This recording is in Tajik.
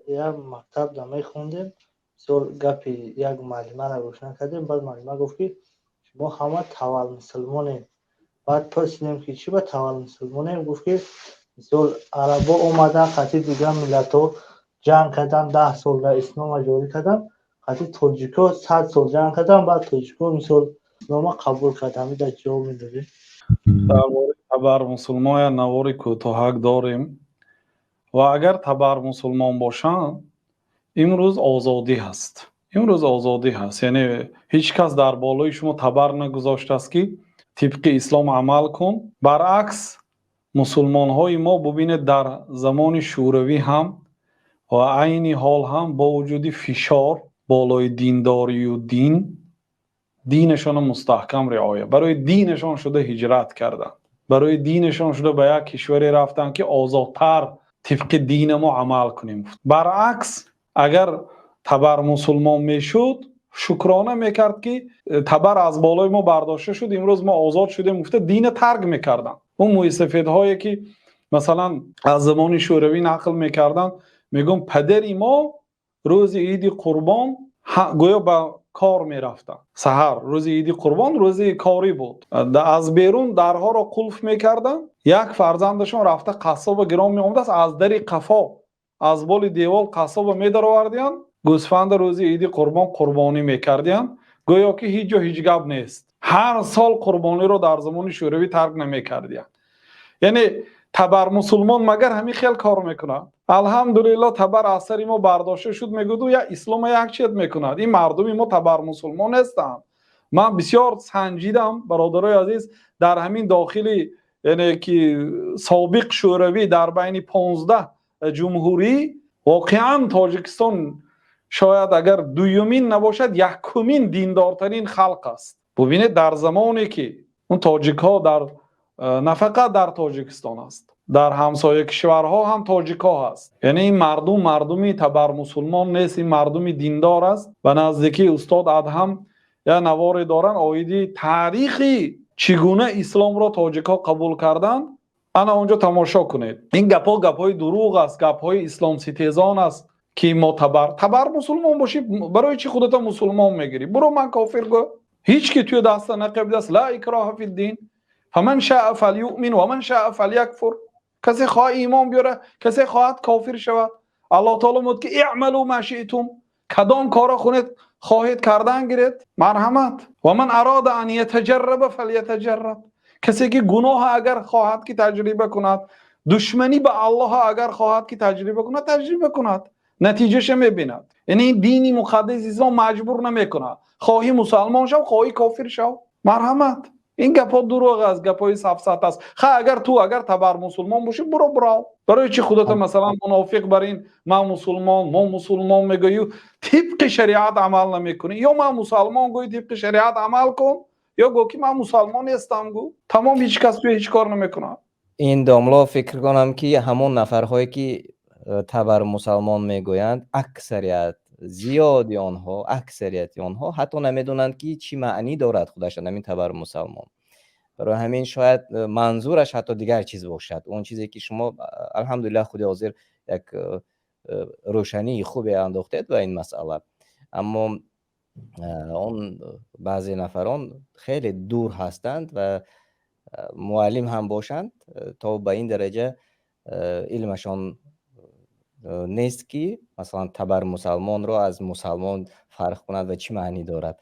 Як мактабда мехондем, бисёр гапи як муаллимаро гӯш накардем. Баъд муаллима гуфт, ки шумо ҳама табармусулмонед. Баъд пурсидем, ки чӣ ба табармусулмонем? Гуфт, ки мисол, арабо омадан, қатъи дигар миллатҳо ҷанг кардан, 10 сол дар ислома ҷорӣ кардан, қатъи тоҷико 100 сол ҷанг кардан, баъд тоҷико мисол ислома қабул кард. Ҳамида ҷавоб медодем. Дар бораи табармусулмон як навори кӯтоҳак дорем. Ва агар табармусулмон бошанд, имрӯз озодӣ ҳаст, имрӯз озодӣ ҳаст, яъне ҳеҷ кас дар болои шумо табар нагузоштааст, ки тибқи ислом амал кун. Баръакс, мусулмонҳои мо, бубинед, дар замони Шӯравӣ ҳам ва айни ҳол ҳам бо вуҷуди фишор болои диндорию дин, динашонро мустаҳкам риоя, барои динашон шуда ҳиҷрат карданд, барои динашон шуда ба як кишваре рафтанд, ки озодтар тибқи динамо амал кунем. Баръакс, агар табар мусулмон мешуд, шукрона мекард, ки табар аз болои мо бардошта шуд, имрӯз мо озод шудем, гуфта дина тарк мекарданд. Он мӯйсафедҳое, ки масалан аз замони Шӯравӣ нақл мекарданд, мегӯям, падари мо рӯзи Иди Қурбон гӯё ба кор мерафтанд. Саҳар рӯзи Иди Қурбон рӯзи корӣ буд, аз берун дарҳоро қулф мекарданд. Як фарзандашон рафта қассоба гирон меомадааст, аз дари қафо, аз боли девол қассоба медаровардиянд, гӯсфанда рӯзи Иди Қурбон қурбонӣ мекардиянд, гӯё ки ҳеҷ ҷо ҳеҷ гап нест. Ҳар сол қурбониро дар замони Шӯравӣ тарк намекардиянд. Яъне табармусулмон магар ҳамин хел кор мекунад? Алҳамдулилло, табар аз сари мо бардошта шуд, мегӯду я ислома як чиз мекунад. Ин мардуми мо табармусулмон нестанд. Ман бисёр санҷидам, бародарои азиз, дар ҳамин дохили, яъне ки собиқ Шӯравӣ, дар байни 15 ҷумҳурӣ воқеан Тоҷикистон шояд агар дуюмин набошад, якумин диндортарин халқ аст. Бубинед, дар замоне ки он тоҷикҳо дар на фақат дар Тоҷикистон аст, дар ҳамсоя кишварҳо ҳам тоҷикҳо ҳаст. Яъне ин мардум мардуми табармусулмон нест, ин мардуми диндор аст. Ба наздикии устод Адҳам як наворе доранд оиди таърихи чӣ гуна исломро тоҷикҳо қабул карданд. Ана онҷо тамошо кунед. Ин гапҳо гапҳои дурӯғ аст, гапҳои исломситезон аст, ки мо табар мусулмон бошӣ, барои чӣ худата мусулмон мегирӣ? Буро, ман кофир гӯ, ҳеҷ ки туи даста нақабидааст. Ла икроҳа фиддин, фаман шаа фалюъмин ва ман шаа фалякфур. Касе хоҳад, имон биёрад, касе хоҳад, кофир шавад. Аллоҳ таоло мегӯяд, ки иъмалу ма шиътум, кадом корро хунед хоҳед кардан гиред, марҳамат. Ва ман арода ан ятаҷарраба фалятаҷарраб. Касе ки гуноҳа агар хоҳад, ки таҷриба кунад, душманӣ ба Аллоҳа агар хоҳад, ки таҷриба кунад, таҷриба кунад, натиҷаша мебинад. Яъне ин дини муқаддаси ислом маҷбур намекунад. Хоҳӣ, мусалмон шав, хоҳӣ, кофир шав, марҳамат. Ин гапҳо дурӯғ аст, гапҳои сафсат аст. Ха, агар ту агар табар мусулмон бошӣ, буро, бирав. Барои чӣ худата масалан мунофиқ бар ин ман мусулмон, мо мусулмон мегӯю, тибқи шариат амал намекунӣ? Ё ман мусалмон гӯй, тибқи шариат амал кун, ё гӯ, ки ман мусалмон нестам гӯ, тамом, ҳеҷ кас туя ҳеҷ кор намекунад. Ин домло, фикр кунам, ки ҳамон нафарҳое, ки табар мусалмон мегӯянд, аксарият зиёди онҳо, аксарияти онҳо ҳатто намедонанд, ки чӣ маънӣ дорад худашон ҳамин табар мусалмон. Барои ҳамин шояд манзураш ҳатто дигар чиз бошад. Он чизе, ки шумо, алҳамдулиллаҳ, худи ҳозир як рӯшании хубе андохтед ба ин масъала. Аммо он баъзе нафарон хеле дур ҳастанд ва муаллим ҳам бошанд, то ба ин дараҷа илмашон нест, ки масалан табар мусалмонро аз мусалмон фарқ кунад ва чӣ маънӣ дорад.